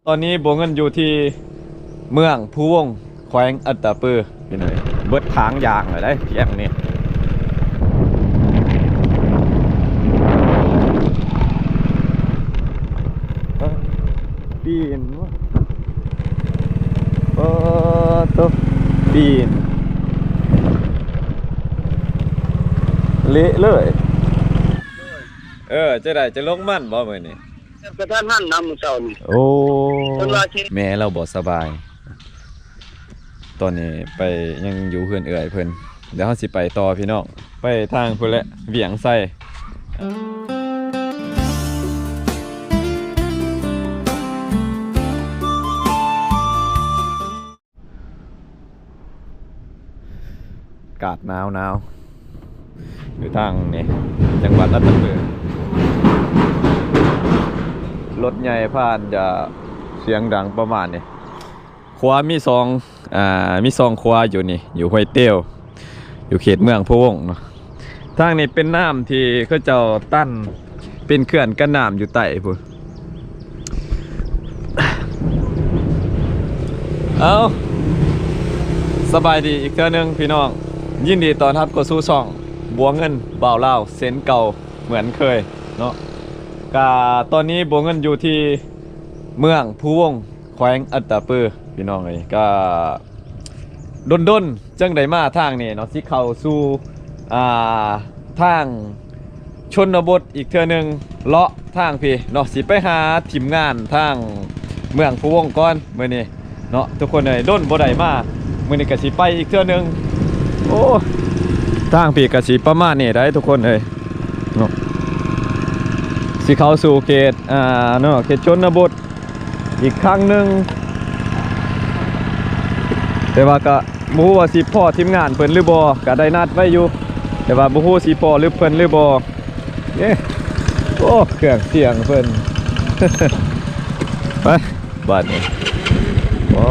ຕອນນີ້ບົວເງິນຢູ່ທີ່ເມືອງພູວົງ ແຂວງອັດຕະປື ພີ່ນ້ອງເອີຍ. ເບິດທາງຢ່າງແລ້ວເດ້ ພຽງນີ້ ເອີ ປີນ ເອີ ໂຕ ປີນ ເລະເລີຍ. ເອີ ຈັ່ງໃດ ຈະລົງມັນບໍ່ມື້ນີ້? ກະທັນຫັນນຳມື້ເຊົ້ານີ້. ໂອ້ ເພິ່ນວ່າຊິ ແມ່ລາວບໍ່ສະບາຍ. ຕອນນີ້ໄປ ຍັງຢູ່ເຮືອນເອື້ອຍເພິ່ນ. ດຽວເຮົາຊິໄປຕໍ່ພີ່ນ້ອງ ໄປທາງພຸ້ນແຫຼະ ວຽງໄຊ. ອາກາດໜາວໆ ຢູ່ທາງນີ້ ຈັງຫວັດອັດຕະປື ລົດໃຫຍ່ຜ່ານຈະສຽງດັງປະມານນີ້. ຂົວມີສອງ ອ່າ ມີສອງຂົວຢູ່ນີ້ ຢູ່ຫ້ວຍເຕວ ຢູ່ເຂດເມືອງພະວົງເນາະ. ທາງນີ້ເປັນນ້ຳທີ່ເຂົາເຈົ້າຕັນ ເປັນເຂື່ອນກັນນ້ຳຢູ່ໃຕ້ພຸ້ນ. ເອົາ ສະບາຍດີອີກເທື່ອໜຶ່ງພີ່ນ້ອງ, ຍິນດີຕ້ອນຮັບເຂົ້າສູ່ຊ່ອງບົວເງິນບ່າວລາວເຊັ່ນເກົ່າເໝືອນເຄີຍເນາະ. ກະຕອນນີ້ບົວເງິນຢູ່ທີ່ເມືອງພູວົງ ແຂວງອັດຕະປື ພີ່ນ້ອງເອີຍ. ກະດົນໆ ຈັ່ງໄດ້ມາທາງນີ້ເນາະ ຊິເຂົ້າສູ່ ອ່າ ທາງຊົນນະບົດອີກເທື່ອໜຶ່ງ ເລາະທາງພີ້ເນາະ ຊິໄປຫາທີມງານທາງເມືອງພູວົງກ່ອນມື້ນີ້ເນາະ ທຸກຄົນເອີຍ. ດົນບໍ່ໄດ້ມາ ມື້ນີ້ກະຊິໄປອີກເທື່ອໜຶ່ງ. ໂອ້ ທາງພີ້ກະຊິປະມານນີ້ໄດ໋ ທຸກຄົນເອີຍເນາະ ຊິເຂົ້າສູ່ເຂດ ອ່າ ເນາະ ເຂດຊົນນະບົດ ອີກຄັ້ງໜຶ່ງ ແຕ່ວ່າກະບໍ່ຮູ້ວ່າຊິພໍ້ທີມງານເພິ່ນຫຼືບໍ່ ກະໄດ້ນັດໄວ້ຢູ່ ແຕ່ວ່າບໍ່ຮູ້ຊິພໍ້ຫຼືເພິ່ນຫຼືບໍ່ເດ້. ໂອ້ ເຄື່ອງສຽງເພິ່ນ ໄປ ບາດນີ້ ໂອ້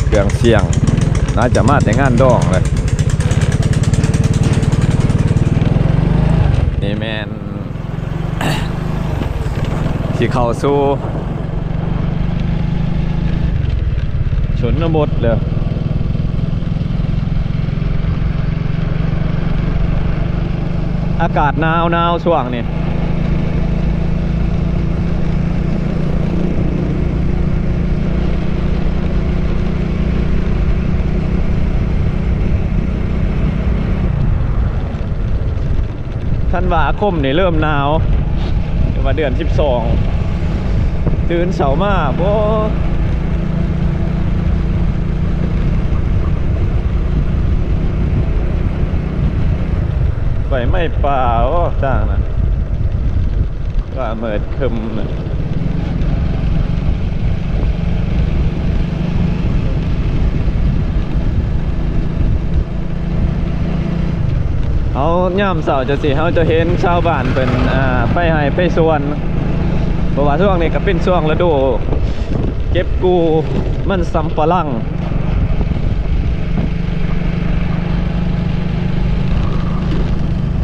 ເຄື່ອງສຽງ ໜ້າຈະມາແຕ່ງານດອງແຫຼະ. ນີ້ແມ່ນ ຊິເຂົ້າສູ່ຊົນນະບົດແລ້ວ. ອາກາດໜາວໆ ຊ່ວງນີ້. ທັນວາຄົມນີ້ເລີ່ມໜາວ ຫຼືວ່າເດືອນສິບສອງ ຕື່ນເຊົ້າມາ ໂອ້ ໄຟໄໝ້ປ່າ ໂອ້ ທາງນັ້ນ ຟ້າມືດຄຶ້ມນະ. ເຮົາຍາມເຊົ້າຈັ່ງຊີ້ ເຮົາຈະເຫັນຊາວບ້ານເພິ່ນ ອ່າ ໄປໄຮ່ໄປສວນ ເພາະວ່າຊ່ວງນີ້ກະເປັນຊ່ວງລະດູເກັບກູ້ມັນສຳປະຫຼັງ.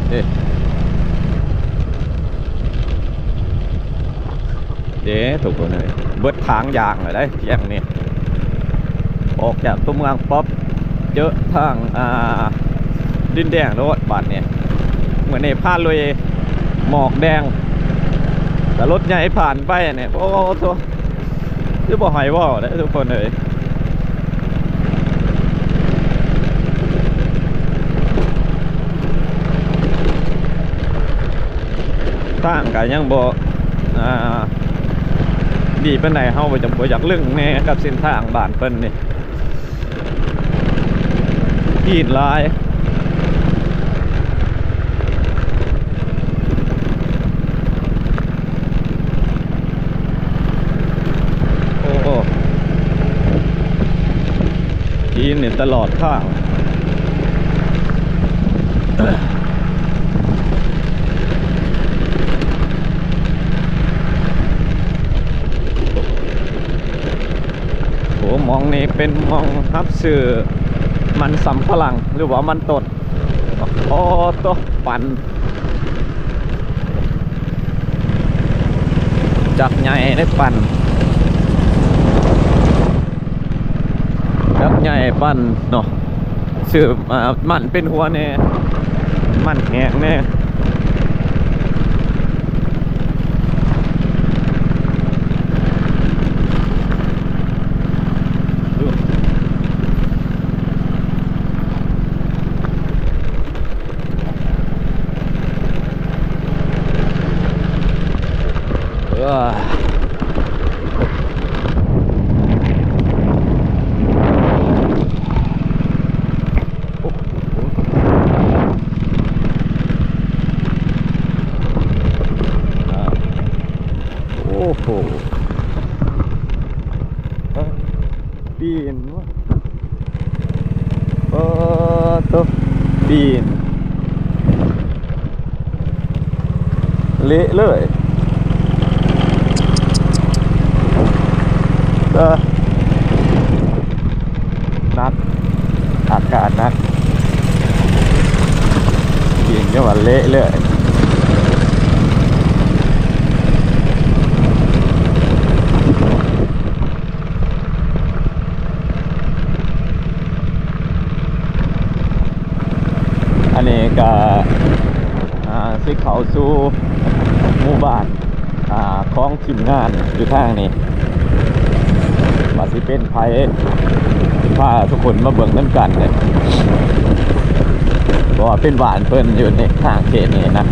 ເອ ເດ້ ທຸກຄົນເອີຍ ເບິດທາງຢ່າງແລ້ວໄດ໋ ພຽງນີ້ ອອກຈາກຕົວເມືອງປັອບ ເຈີທາງ ອ່າ ດິນແດງໂລດບາດນີ້. ມື້ນີ້ພາລຸຍໝອກແດງ ແຕ່ລົດໃຫຍ່ຜ່ານໄປນີ້ ໂອ້ໂທ ຄືບໍ່ໃຫ້ເວົ້າເດ້ທຸກຄົນເອີຍ. ທາງກະຍັງບໍ່ ອ່າ ດີປານໃດ ເຮົາບໍ່ຈະ ບໍ່ຢາກລຶ້ງແດ່ກັບເສັ້ນທາງບ້ານເພິ່ນນີ້ ຫີນຫຼາຍ. ໂອ້ ຫີນນີ້ຕະຫຼອດທາງ. ໂອ້ ໝ່ອງນີ້ເປັນໝ່ອງຮັບຊື້ມັນສຳປະຫຼັງ ຫຼືວ່າມັນຕົ້ນ. ໂອ້ໂຕ ປັ່ນ ຈັກໃຫຍ່ເດ້ ປັ່ນ. ແມ່ປັ່ນເນາະ ຊື້ ອ່າ ມັນເປັນຫົວແດ່ ມັນແຫ້ງແດ່. ໂອ້ໂຫ ປີນວະ ເອີ ໂຕ ປີນ ເລະເລີຍ ເອີ ໜັກ ອາກາດໜັກ ກິນຈົນວ່າເລະເລີຍ. ອັນນີ້ກະ ອ່າ ຊິເຂົ້າສູ່ໝູ່ບ້ານ ອ່າ ຂອງທີມງານຢູ່ທາງນີ້ ວ່າຊິເປັນໃຜ ພາທຸກຄົນມາເບິ່ງນຳກັນເດ້ ເພາະວ່າເປັນບ້ານເພິ່ນຢູ່ໃນທາງເຂດນີ້ນະ.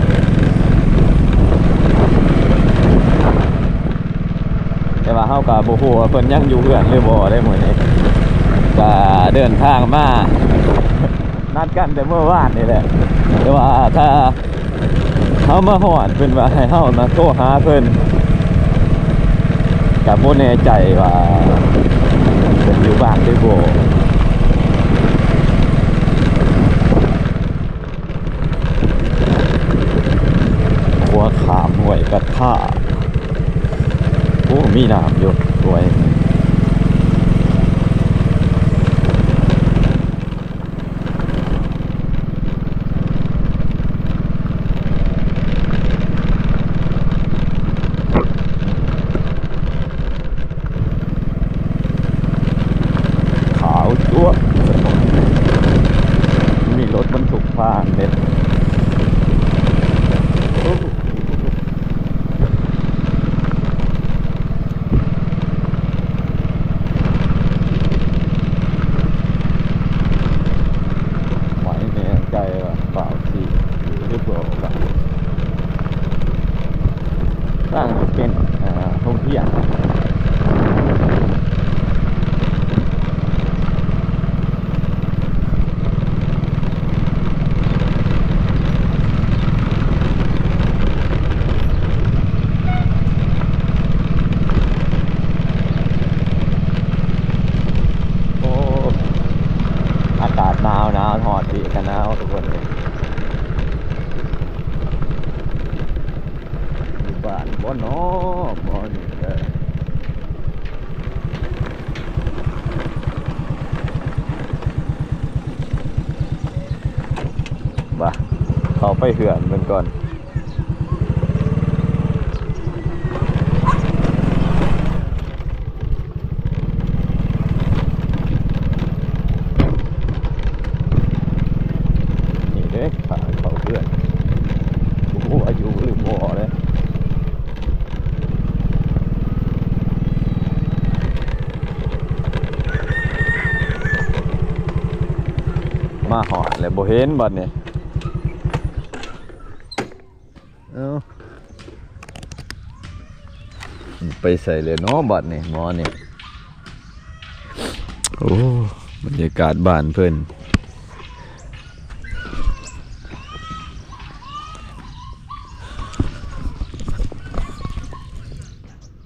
ແຕ່ວ່າເຮົາກະບໍ່ຮູ້ວ່າເພິ່ນຍັງຢູ່ເຮືອນຫຼືບໍ່ເດ້ມື້ນີ້ ກະເດີນທາງມາ ນັດກັນແຕ່ເມື່ອວານນີ້ແຫຼະ ແຕ່ວ່າຖ້າເຮົາມາຮອດ ເພິ່ນວ່າໃຫ້ເຮົານະໂທຫາເພິ່ນ ກະບໍ່ແນ່ໃຈວ່າເພິ່ນຢູ່ບ້ານຫຼືບໍ່. ຂົວຂ້າມຫ້ວຍກະທາ ໂອ້ ມີນ້ຳຢູ່ຫ້ວຍ ຂາວຈັ້ວະ ມີລົດບັນທຸກຜ່ານເດ້. ບໍ່ແນ່ໃຈວ່າປາວສີຢູ່ຫຼືບໍ່ວ່າ ທາງເປັນ ເອີ ໂຮງຮຽນ. ໂອ້ ອາກາດໜາວໆ ຮອດປີກະໜາວທຸກຄົນເອີຍ. ຢູ່ບ້ານບໍ່ນໍ ໝໍນີ້ເດີ. ມາ ເຂົ້າໄປເຮືອນເພິ່ນກ່ອນ. ນີ້ເດ້ ທາງເຂົ້າເຮືອນ ບໍ່ຮູ້ວ່າຢູ່ຫຼືບໍ່ເດ້. ມາຮອດແລ້ວບໍ່ເຫັນບັດນີ້. ເອົ້າ ໄປໃສແລ້ວເນາະບັດນີ້ ໝໍນີ້. ໂອ້ ບັນຍາກາດບ້ານເພິ່ນ.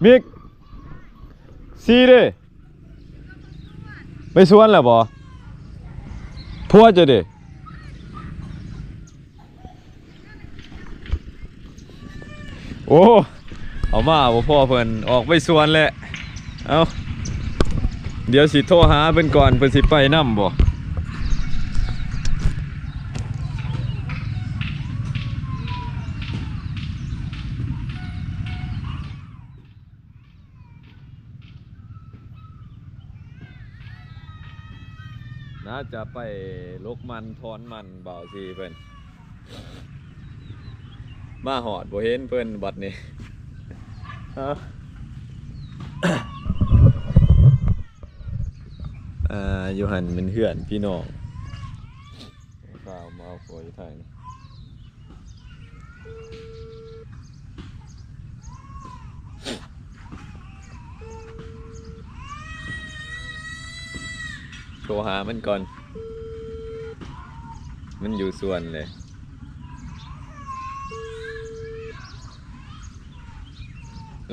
ມິກ ຊີເດ້ ໄປສວນແລ້ວບໍ່? ຜົວເຈົ້າເດ້? ໂອ້ ເອົາມາບໍ່ພໍເພິ່ນອອກໄປສວນແລ້ວ. ເອົ້າ ດຽວຊິໂທຫາເພິ່ນກ່ອນ ເພິ່ນຊິໄປນຳບໍ່? ໜ້າຈະໄປລົກມັນຖອນມັນ ບ່າວສີເພິ່ນ ມາຮອດບໍ່ເຫັນເພິ່ນບັດນີ້. ອ່າ ຢູ່ຫັ້ນແມ່ນເຮືອນພີ່ນ້ອງ ຂ້າວມາເອົາຜົວຢູ່ໄທນີ້ ໂທຫາມັນກ່ອນ ມັນຢູ່ສວນເລີຍ.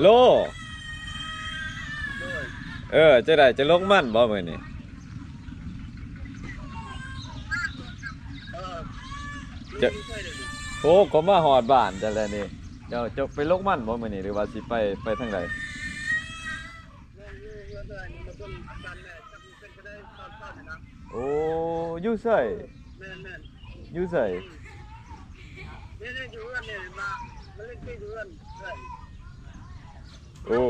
ໂລ ໂດຍ ເອີ ຈັ່ງໃດ ຈະລົງມັນບໍ່ມື້ນີ້? ເອີ ຈະ ໂອ້ ກໍມາຮອດບ້ານຈັ່ງໃດນີ້ ເຈົ້າ ເຈົ້າໄປລົງມັນບໍ່ມື້ນີ້ ຫຼືວ່າຊິໄປ ໄປທາງໃດ? ໂອ້ ຢູ່ໃສ? ແມ່ນໆ ຢູ່ໃສ? ອືມ ນີ້ໆ ຢູ່ເຮືອນນີ້ ມາ ມາຫຼິ້ນເກມຢູ່ເຮືອນ ເຮືອນ ໂອ້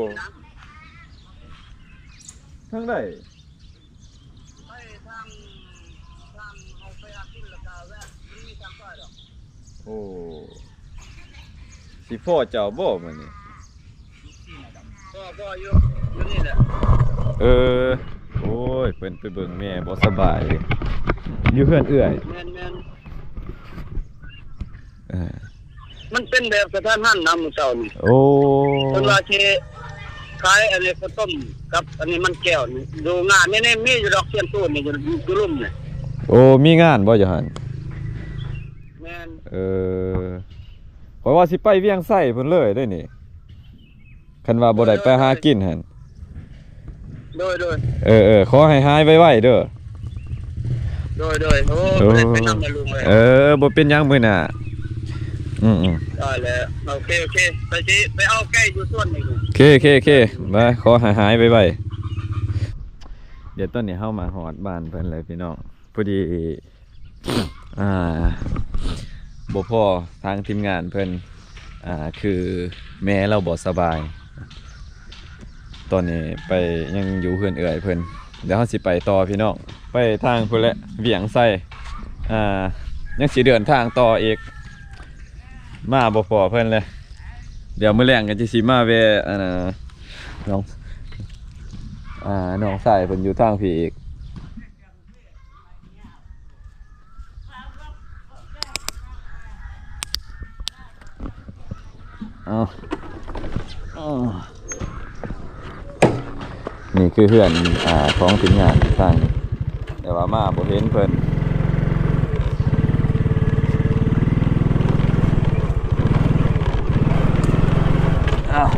ທາງໃດ? ໄປທາງ ທາງເຮົາໄປຫາກິນ ແລ້ວກໍແວະ ມັນມີທາງໄປດອກ. ໂອ້ ຊິພໍ້ເຈົ້າບໍ່ມື້ນີ້? ພໍ້ ພໍ້ຢູ່ ຢູ່ນີ້ແຫຼະ. ເອີ ໂອ້ຍ ເພິ່ນໄປເບິ່ງແມ່ບໍ່ສະບາຍ ຢູ່ເຮືອນເອື້ອຍ. ແມ່ນໆ ເອີ ມັນເປັນແບບກະທັນຫັນນະ ມື້ເຊົ້ານີ້. ໂອ້ ເພິ່ນວ່າຊິຂາຍອັນນີ້ ເຂົ້າຕົ້ມກັບອັນນີ້ ມັນແກ້ວນີ້ ຢູ່ງານນີ້ ນີ້ມີຢູ່ດອກ ຊຽນຕູນນີ້ ຢູ່ ຢູ່ລຸ່ມນີ້. ໂອ້ ມີງານບໍ່ຢູ່ຫັ້ນ? ແມ່ນ ເອີ ຂ້ອຍວ່າຊິໄປວຽງໄຊພຸ້ນເລີຍເດ້ນີ້ ຄັນວ່າບໍ່ໄດ້ໄປຫາກິນຫັ້ນ. ໂດຍ ໂດຍ ເອີ ເອີ ຂໍໃຫ້ຫາຍໄວໆເດີ. ໂດຍ ໂດຍ ໂອ້ ບໍ່ໄດ້ໄປນຳແລ້ວລຸງເອີຍ. ເອີ ບໍ່ເປັນຫຍັງ ມື້ໜ້າ. ອືມໆ ໄດ້ແລ້ວ ໂອເຄ ໂອເຄ ຂ້ອຍຊິໄປເອົາໄກ່ຢູ່ສວນນີ້. ເຄ ເຄ ເຄ ມາ ຂໍໃຫ້ຫາຍໄວໆ. ດຽວຕອນນີ້ເຮົາມາຮອດບ້ານເພິ່ນແລ້ວພີ່ນ້ອງ ພໍດີ ອ່າ ບໍ່ພໍ້ທາງທີມງານເພິ່ນ ອ່າ ຄືແມ່ລາວບໍ່ສະບາຍ ຕອນນີ້ໄປ ຍັງຢູ່ເຮືອນເອື້ອຍເພິ່ນ. ດຽວເຮົາຊິໄປຕໍ່ພີ່ນ້ອງ ໄປທາງພຸ້ນແຫຼະ ວຽງໄຊ ອ່າ ຍັງຊິເດີນທາງຕໍ່ອີກ ມາບໍ່ພໍ້ເພິ່ນເລີຍ. ດຽວມື້ແລງກໍຈະຊິມາແວ່ ອັນ ນ້ອງ ອ່າ ນ້ອງຊາຍເພິ່ນຢູ່ທາງພີ້ອີກ. ເອົາ ນີ້ຄືເຮືອນ ອ່າ ຂອງທີມງານທາງນີ້ ແຕ່ວ່າມາບໍ່ເຫັນເພິ່ນ. ອ້າວ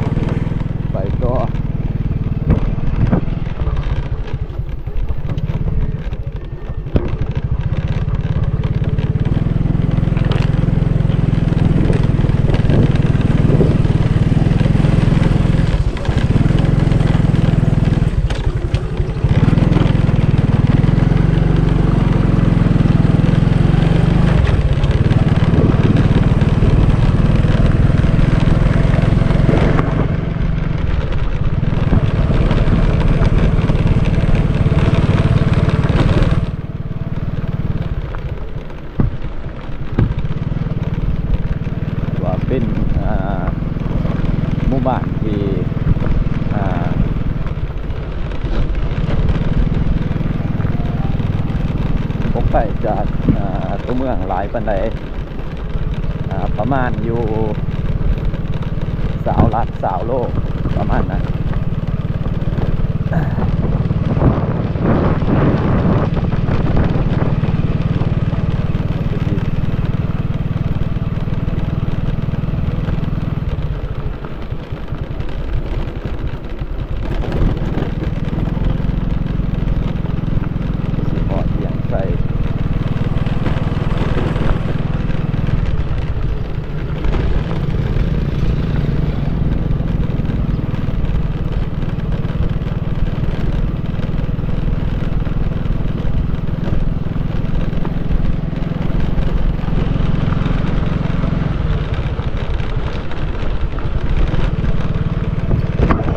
ໄປຕໍ່. ວ່າເປັນ ອ່າ ໝູ່ບ້ານທີ່ ອ່າ ບໍ່ໄກຈາກ ອ່າ ຕົວເມືອງຫຼາຍປານໃດ. ອ່າ ປະມານຢູ່ຊາວລັດຊາວໂລ ປະມານນັ້ນ. ຊິຮອດວຽງໄຊ.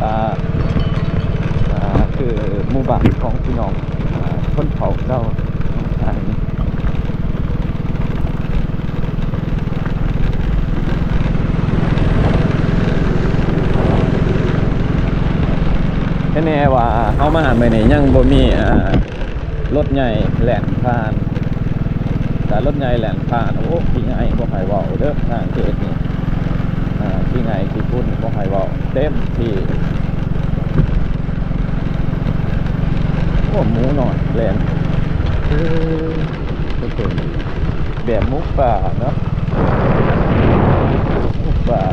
ອ່າ ອ່າ ຄືໝູ່ບ້ານຂອງພີ່ນ້ອງ ອ່າ ຊົນເຜົ່າເກົ່າ ເຫັນແນ່ວ່າເຮົາມາຮອດມື້ນີ້ຍັງບໍ່ມີ ອ່າ ລົດໃຫຍ່ແລ່ນຜ່ານ. ຖ້າລົດໃຫຍ່ແລ່ນຜ່ານ ໂອ້ ຂີ້ໄຫງ່ບໍ່ໃຫ້ເວົ້າເດີ້ ທາງເຂດນີ້ ອ່າ ຂີ້ໄຫງ່ຂີ້ຝຸ່ນບໍ່ໃຫ້ເວົ້າ ເຕັມທີ່. ໂອ້ ໝູນ້ອຍແລ່ນ ເອີ ເປັນແບບໝູປ່າເນາະ ໝູປ່າ.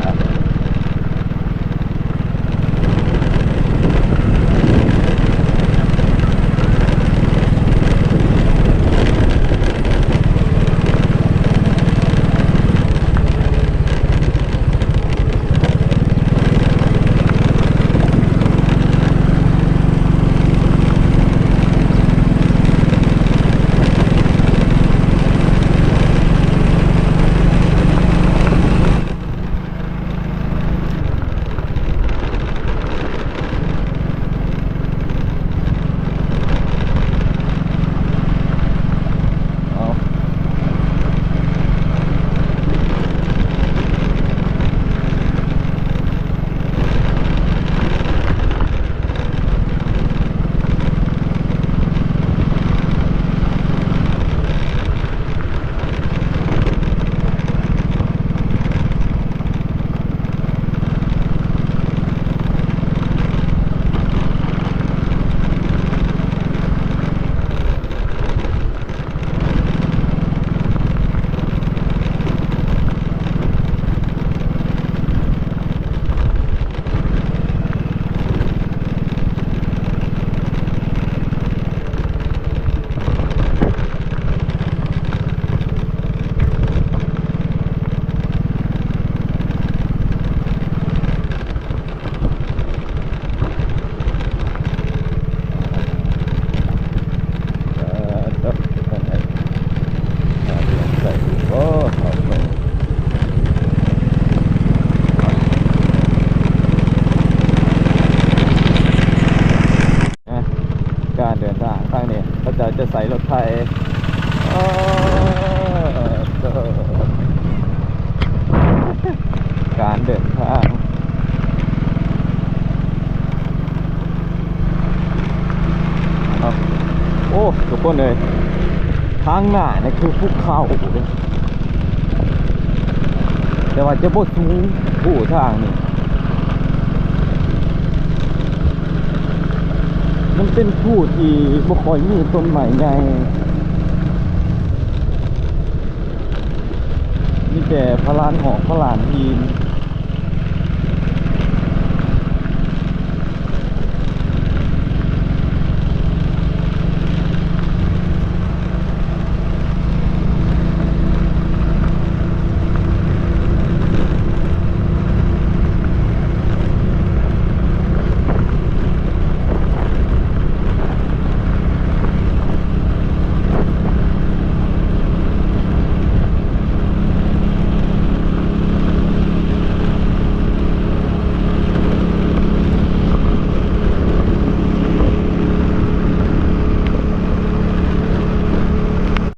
ການເດີນທາງທາງນີ້ ເຂົາເຈົ້າຈະໃຊ້ລົດໄຖ ເອີ ການເດີນທາງ ເອົາ ໂອ້ ທຸກຄົນເອີຍ ທາງໜ້ານີ້ຄືພູເຂົາເດ້ ແຕ່ວ່າຈະບໍ່ສູງ ພູທາງນີ້ ມັນເປັນພູທີ່ບໍ່ຄ່ອຍມີຕົ້ນໄມ້ໃຫຍ່ ມີແຕ່ພະລານຫອກ ພະລານຫີນ.